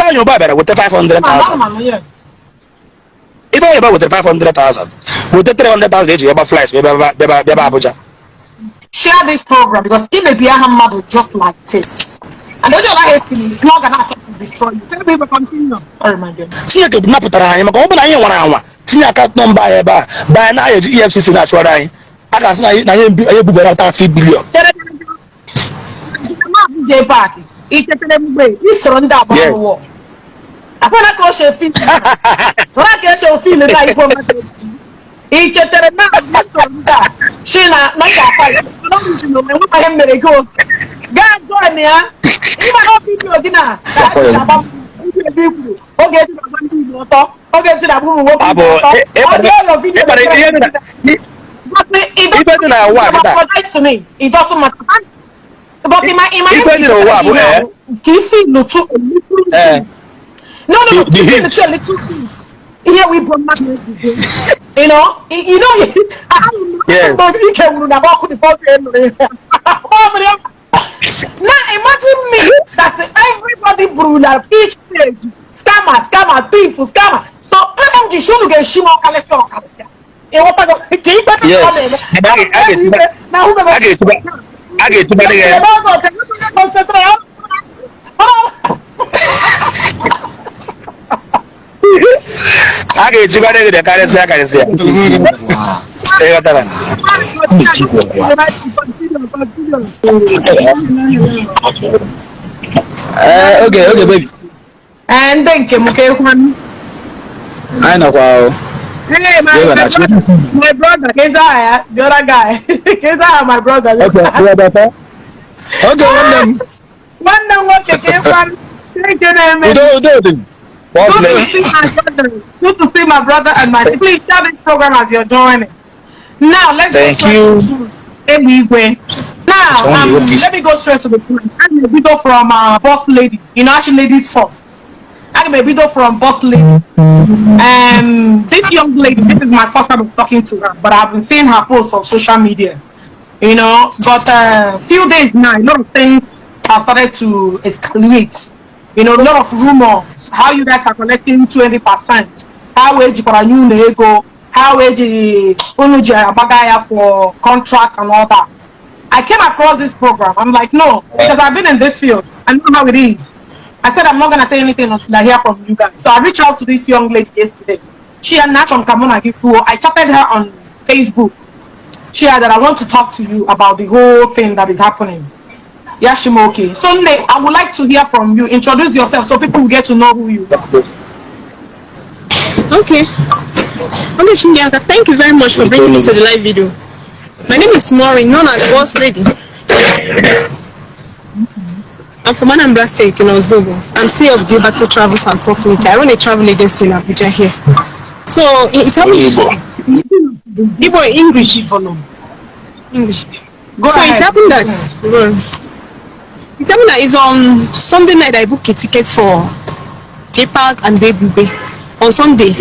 Ifeanyị Ụba bịara weta 500,000. Ifeanyị Ụba wetara 500,000, weta 300,000 eji gba flight bịaba Abuja. Share this program because it may be a mmadụ just like this. And onye ọla esi na ọ ga na-achọ to destroy you. Tell me, but continue. Sorry, my dear. Chineke napụtara anyị maka ọ bụ na anyị nwara anwa tinye account number anyị ebe a banye na anyị eji EFCC na-achụgharị anyị, a ga-asị na anyị ebubara 30 billion. Chere, Maazị J Park, ị chetara mgbe ị soro ndị agba Yes. wọ akwara ka o si efi ra ka esi ofi na ikwu mmadụ? Ị chetara na ị soro ndị a si na ị ga-afa ya enwekwa ihe mere gị osi gaa join ya ịma na video gị na na-agba ndị ebe i kwuru oge eji na-agba ndị Igbo ọtọ, oge eji na-agba ụmụ nwoke Abụ Igbo ọtọ. Ọ dị your video. Ịkpara ihe dị na But it Ife dị na ụwa kịta. Apologize to me. It doesn't matter. But in my Ife dị n'ụwa bụ, ka ife nụtụ a little No. The Ife hint. nụtụ a little bit. Ihe we bụ mmadụ ebubo. I don't know. Ike wuru na ọkụ the first day nụrụ ihe. Ọ bụrụ ya. Now imagine me that everybody buru na each page, scammer, scammer, thief, scammer. So MMG shunu ga-eshi m ọkalịsị ọkalịsị. Ịghọtago ka ikpe Yes. A ga-etuba gị ya. Na A ga-echikwa gị dị karịsịa karịsịa, ị ghọtara? Ee, oge oge baby. Ee, ndị nke m ka ekwu. Anyị nọkwa o. Hey, my, Jehova my na-achị. brother, my brother, keza ya, the other guy, keza ya, my brother. Okay, brother. Oge nwanne m. Nwanne m nwoke, ka ịkwa nke na-eme. Udo, udo dị. Boss Good to lady. see my brother. Good to see my brother and my. Please share this program as you're joining. Now let's Thank go straight you. to Egbe Igwe. Now, Only okay. let me go straight to the point. I'm a video from boss lady. Actually, ladies first. I'm a video from boss lady. This young lady. This is my first time of talking to her, but I've been seeing her posts on social media. But few days now, a lot of things have started to escalate. A lot of rumors. How you guys are collecting 20%. How ejikwara nye unu ego. How eji unu ji agbaga ya for contract and all that. I came across this program. I'm like, no, because I've been in this field. I know how it is. I said I'm not gonna say anything until I hear from you guys. So I reached out to this young lady yesterday. She had not from Kamona Gikuo. I chatted her on Facebook. She had that I want to talk to you about the whole thing that is happening. Yashimoki. So Nne, I would like to hear from you. Introduce yourself so people will get to know who you are. Okay. Okay, Chindiaka, thank you very much for bringing me to the live video. My name is Maureen, known as Boss Lady. I'm from Anambra State in Ozobo. I'm CEO of Gilberto Travels and Tours Limited. I run a travel agency in Abuja here. So, it Onye happened Igbo. Igbo English. English. Go So ahead. It happened that it's on Sunday night I booked a ticket for JPAC and Debube on Sunday.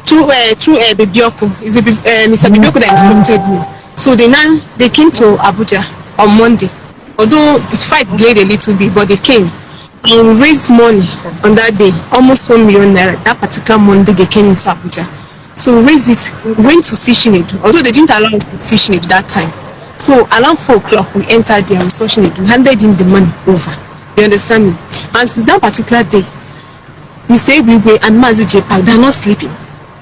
Through Bibioku. It's Mr. Bibioku that instructed me. So they now they came to Abuja on Monday. Although the fight delayed a little bit, but they came and we raised money on that day, almost 1 million naira. That particular Monday they came into Abuja. So we raised it, we went to see Chinedu, although they didn't allow us to see Chinedu that time. So around 4 o'clock we entered there, we saw Chinedu, handed him the money over. You understand me? And since that particular day, Mr. Egwigwe and Mazi J Park, they are not sleeping.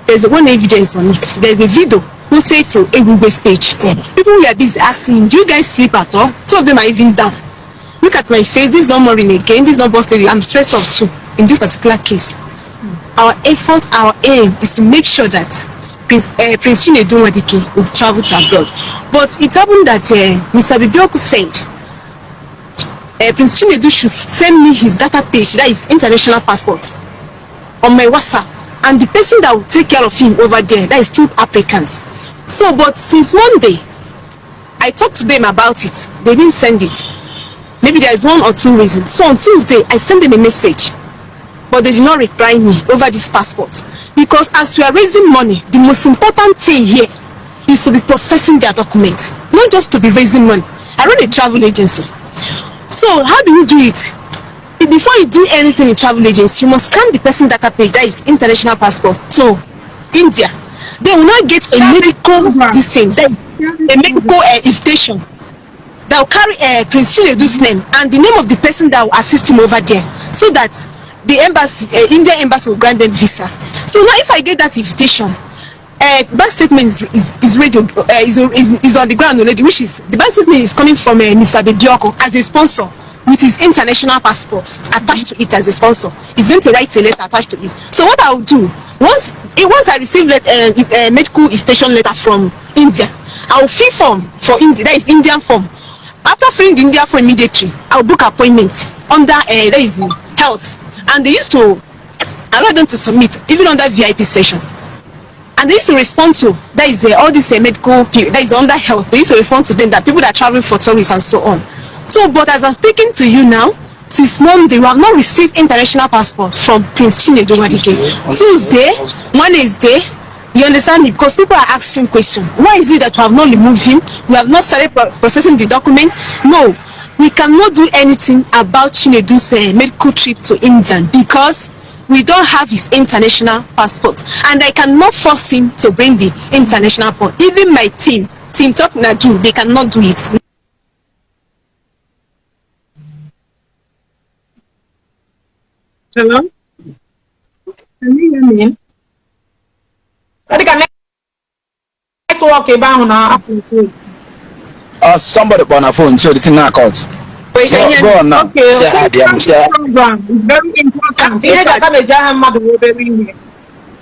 There's one evidence on it. There's a video posted to Egwigwe's page. People were busy asking, do you guys sleep at all? Two of them are even down. Look at my face. This is not Maureen again. This is not boss lady. I'm stressed up too in this particular case. Our effort, our aim is to make sure that Prince Chinedu Nwadike will travel to abroad. But it happened that Mr. Bibioku said Prince Chinedu should send me his data page, that is international passport, on my WhatsApp. And the person that will take care of him over there, that is two applicants. So, but since Monday, I talked to them about it. They didn't send it. Maybe there is one or two reasons. So on Tuesday, I sent them a message, but they did not reply me over this passport. Because as we are raising money, the most important thing here is to be processing their document, not just to be raising money. I run a travel agency. So how do you do it? Before you do anything in travel agency, you must scan the person data page, that is international passport, to India. They will not get a medical this thing, that a medical invitation that will carry Prince Chinedu's name and the name of the person that will assist him over there, so that the embassy, Indian embassy, will grant them visa. So now, if I get that invitation, bank statement is ready, is on the ground already, which is the bank statement is coming from Mr. Bebioco as a sponsor with his international passport attached to it as a sponsor. He's going to write a letter attached to it. So what I'll do, once I receive medical invitation letter from India, I'll fill form for India, that is Indian form. After filling the Indian form immediately, I'll book appointment under that is health, and they used to allow them to submit even under VIP session. And they used to respond to, that is all this medical period, that is under health. They used to respond to them, that people that are traveling for tourists and so on. So, but as I'm speaking to you now, since Monday, we have not received international passport from Prince Chinedu Nwadike. Tuesday, Wednesday, you understand me? Because people are asking questions. Why is it that we have not removed him? We have not started processing the document? No, we cannot do anything about Chinedu's medical trip to India because we don't have his international passport, and I cannot force him to bring the international passport. Even my team, Team Talk Nadu, they cannot do it. Hello? Can you hear me? I think network ebe ahụ na-apụ. Somebody on a phone, so the thing now cut. Wait, So, can you hear go me? on now. Okay, Say hi, dear. Say hi. Program is very important. Ihe ga-aka meji aha mmadụ wee obere ihe.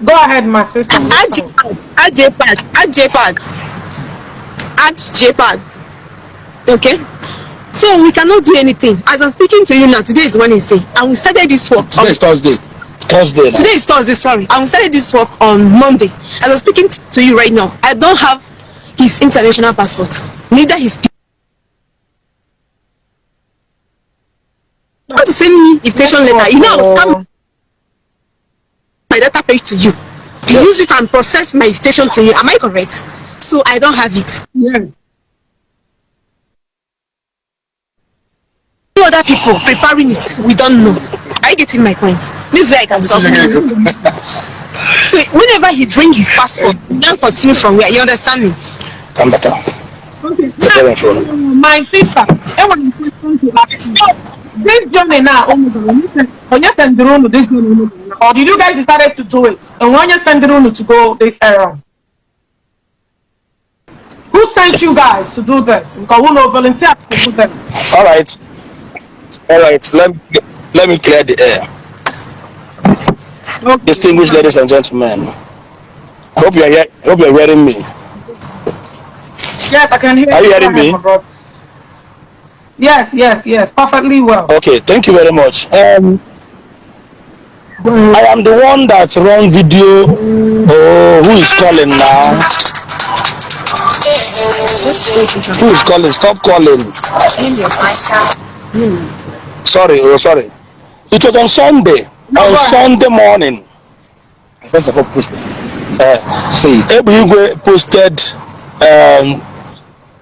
Go ahead, my sister. Add JPAG, add JPAG, add JPAG, add JPAG. Okay? So we cannot do anything. As I'm speaking to you now, today is Wednesday, and we started this work. Today is Thursday. Thursday now. Today is Thursday, sorry. And we started this work on Monday. As I'm speaking to you right now, I don't have his international passport, neither his. You want to send me invitation letter? You know, I will scan my data page to you. You use it and process my invitation to you. Am I correct? So I don't have it. Yes. Other people preparing it, we don't know. Are you getting my point? This is where I can stop. So whenever he bring his passport, we now continue from where. You understand me? Come better. Okay. Better phone. My sister, I want a question to ask you. This journey now, onye sendiri unu this journey unu gara, or did you guys decided to do it? And onye sendiri unu to go this errand? Who sent you guys to do this? Because we no volunteer to do this. All right. All right. Let me clear the air. Okay. Distinguished ladies and gentlemen, hope you are hope you are hearing me. Yes, I can hear Are you hearing Go ahead, me? my brother. Yes, yes, yes, perfectly well. Okay, thank you very much. I am the one that run video. Oh, who is calling now? Who is calling? Stop calling. Sorry, oh sorry. It was on Sunday. No, On go ahead. Sunday morning. First of all, post. Say it. Ebuigwe posted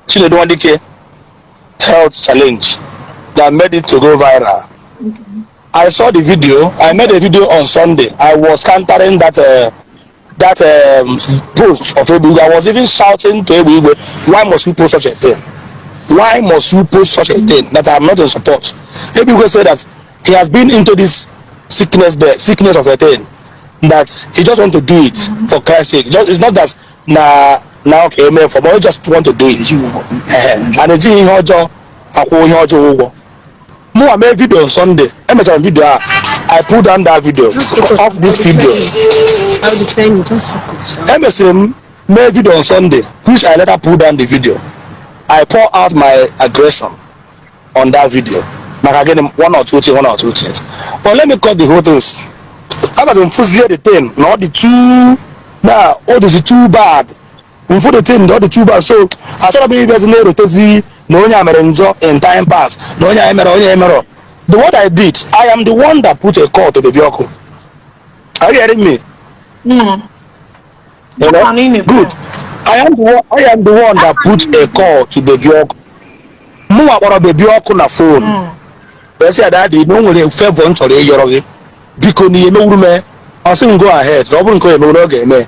Chinedu Nwadike health challenge that made it to go viral. I saw the video. I made a video on Sunday. I was countering that post of Ebuigwe. I was even shouting to Ebuigwe, why must you post such a thing? Why must you post such a thing that I'm not in support? Ebuigwe said that he has been into this sickness, the sickness of a thing, that he just want to do it for Christ's sake. Just, it's not that na okay, man, for but he just want to do it. And ejighị ihe ọjọọ akwụ ihe ọjọọ ụgwọ. Mụ mee video on Sunday. Emechara m video a, I pulled down that video off this video. I'll defend you. Just focus. Emesịrị m mee video on Sunday, which I later pulled down the video. I pour out my aggression on that video. Maka gịnị? One or two things, one or two things. But let me cut the whole things. Abazị m fụzie the thing na ọ dị too na ọ dịzi too bad. Mfu the thing na ọ dị too bad, so achọrọ m ịbịazi na-erotezi na onye a mere njọ in time past, na onye a mere, onye a mere. The what I did, I am the one that put a call to Baby Oku. Are you hearing me? Mm. Hello? I'm in it. Good. I am the one that put a call to Baby Oku. Mụnwa kpọrọ Baby Oku na phone. Wee sị ya, "Daddy, na o nwere favour m chọrọ ịyọrọ gị, biko, na ihe mewuru mee." Ọ sị m, "Go ahead," na ọ bụrụ nke o emewuru, ọ ga-eme.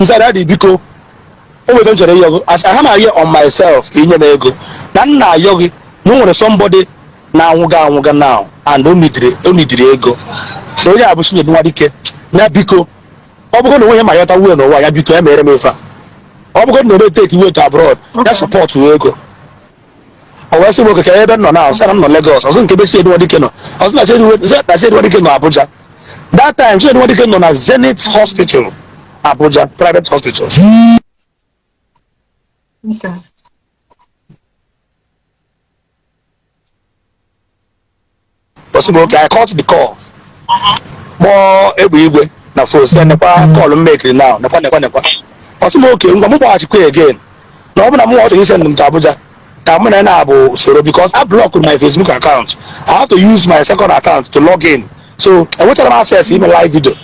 Nsị, "Daddy, biko, o nwere ife m chọrọ ịyọ gị. As I am here on myself inye m ego na m na-ayọ gị, na o nwere somebody na-anwụga anwụga now and o nidiri ego, na onye a bụ Chinedu Nwadike ya. Biko, ọ bụrụ na onwe ya ma yọta wuo n'ụwa ya, biko, ya mere m ife a. Ọ bụrụ na ome take way to abroad ya, support ego." O wee sị m, "Okay, ka ebe m nọ na?" Sị na m nọ Lagos. Ọsị nke ebe Chinedu Nwadike nọ? Ọsị na Chinedu Nwadike nọ Abuja. That time Chinedu Nwadike nọ na Zenith Hospital, Abuja, private hospital. Ọsị m, "Okay." I cut the call, kpọọ Egbe Igwe na phone, sị ya, "Nekwa call m mekiri now, nekwa, nekwa, nekwa." Ọsị m, "Okay, ngwa, m kpọghachikwa again na ọ bụ na mụ chọrọ isend m to Abuja ka mụ na ya na-abụ soro, because I blocked my Facebook account. I have to use my second account to log in, so enwechara m access ime live video.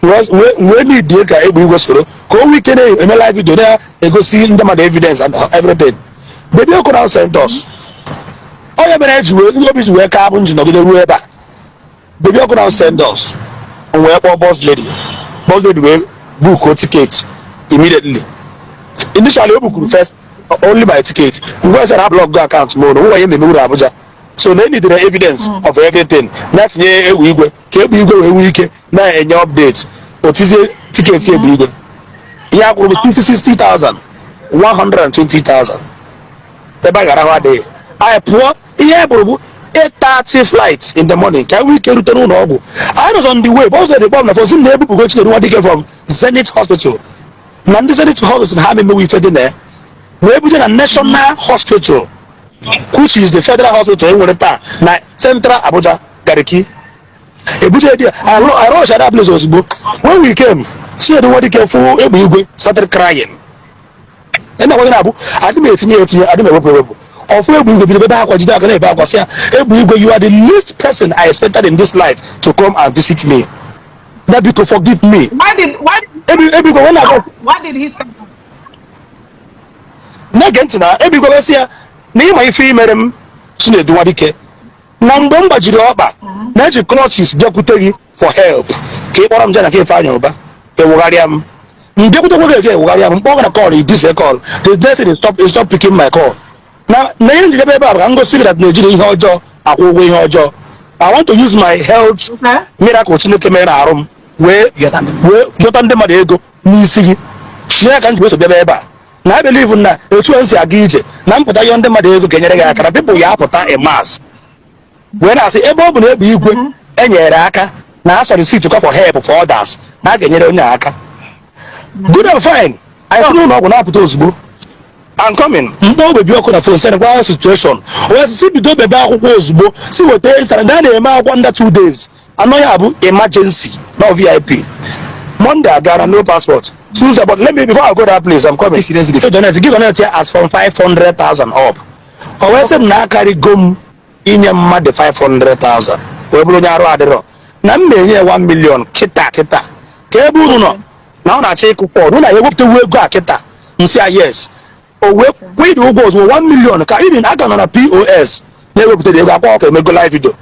Wee need ka Egbe Igwe soro ka o nwee ike na-eme live video na-egosi ndị mmadụ evidence and everything. Baby Oku now sent us. Onye mere eji wee ndị obi ji wee ka bụ nji nọgide ruo ebe a. Baby Oku now send us. M wee kpọọ boss lady. Boss lady wee book ticket immediately. Initially o bukuru first only my ticket. Mgbe sara block go account m na onwe ihe mmemme wuru Abuja, so na enidere evidence of everything, na-etinye Egbe Igwe ka Egbe Igwe wee nwee ike na-enye update. Otizie ticket Egbe Igwe, ihe akwụrụ bụ 60,000, 120,000. Ebe a gara ahụ adịghị. Anyị pụọ, ihe bụrụ bụ 8:30 flight in the morning ka anyị nwee ike rute n'ụlọ ọgwụ. Anyị nọ on the way, boss lady kpọm na phone sị na ebupụgo Chinedu Nwadike from Zenith Hospital, na ndị Zenith Hospital ha ememewe ife dị na ya, wee buje na National Hospital, which is the federal hospital enwere taa na Central Abuja, Garki. Ebuje dị I rush that place ozugbo. When we came, Chinedu Nwadike fụ Egbe Igwe, started crying. Ị na-agwa na abụ adị m etinye etinye, adị m ewepụ ewepụ. Ọfụ Egbe Igwe, bido ebe akwa, jide aka na-ebe akwa, sị ya, "Egbe Igwe, you are the least person I expected in this life to come and visit me. That biko, forgive me." Why did Egbe Igwe wee na-agwa Why did he say that? Na-ege ntị na Egbe Igwe sị ya na ịma ife imere m, Chinedu Nwadike, na mgbe m gbajiri ọkpa na-eji crutches bịakwute gị for help ka ị kpọrọ m jee na nke Ifeanyị Ụba, ewugharịa m. M bịakwute nwoke ege, ewugharịa m, mkpọ na call, idize call. The next thing is stop picking my call. Na ihe njidebe ebe a bụ ka m gosi gị that na-ejiri ihe ọjọọ akwụ ụgwọ ihe ọjọọ. I want to use my health miracle Chineke mere na arụ m wee yọta ndị mmadụ ego n'isi gị. Nye ka m ji wee so bịaba ebe a na I believe na etu m si aga ije na mpụta yọọ ndị mmadụ ego ga-enyere gị aka, na people ya apụta in mass wee na-asị ebe ọ bụ na Egbe Igwe enyere aka na a solicit kwa for help for others, na a ga-enyere onye a aka. Good and fine. Anyị si n'ụlọ ọgwụ na-apụta ozugbo, I'm coming, mkpọ Baby Oku na phone, sị kwa situation, wee sị bido bebe akwụkwọ ozugbo, si weta ịtara na a na-eme akwụkwọ under 2 days anọ ya bụ emergency na VIP. Monday agara, no passport. Tuesday, but let me, before I go that place, I'm coming. So donate, give, donate here as from 500,000 up. O wee sị m na akarịgo m inye mmadụ 500,000 wee bụrụ onye arụ adịrọ, na m na-enye ya 1 million kịta kịta, ka ebe unu nọ na ọ na-achọ ịkụ pọl na ya ewepụtawu ego a kịta. Nsị ya yes. O wee kwụọ ụgwọ ozugbo 1 million, ka even aga nọ na POS na-ewepụta ego akwa ọka emego live video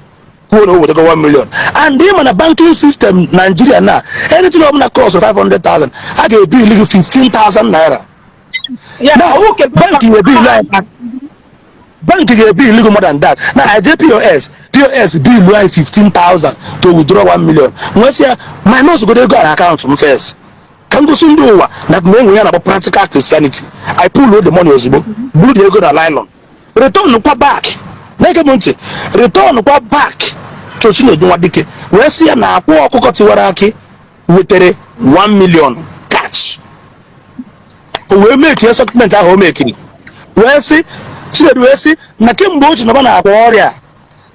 kwuo na o wetego 1 million. And ịma na banking system Nigeria na anything ọbụla cross 500,000, a ga-ebili gị 15,000 naira. Now, bank ga-ebili anyị, bank ga-ebili gị more than that. Na I POS POS bill anyị 15,000 to withdraw 1 million. Nwesị ya minus godo ego a na akaụntụ m first ka m gosi ndị ụwa na na enwe ya na-akpọ practical Christianity. I pull the money ozugbo, buru the ego na nylon, return kwa back. Na-ege m ntị, return kwa back to Chinedu Nwadike, wee sị ya na akwa ọkụkọ tiwara akị wetere 1 million cash. O wee mekie settlement ahụ o mekiri, wee sị Chinedu, wee sị na kemgbe o ji nọba na akwa ọrịa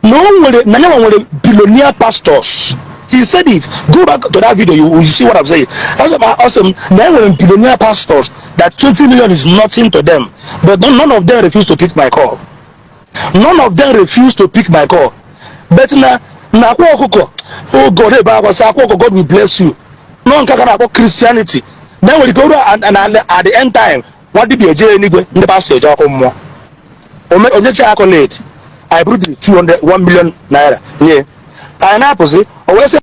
na o nwere na nyanwa nwere billionaire pastors. He said it. Go back to that video, you will see what I'm saying. That's awesome. Na enwere billionaire pastors that 20 million is nothing to them, but none of them refuse to pick my call. None of them refuse to pick my call. But na akwa ọkụkọ, oh God, ebe akwa sị akwa ọkụkọ, God will bless you. Nọ nke ka na-akpọ Christianity na enwere ike oru at the end time, nwa dibịa eje eluigwe, ndị pastor eje ọkụ mmụọ. Onyechi accolade I buru the 200 1 million naira nye. Anyị na-apụzi, o wee sị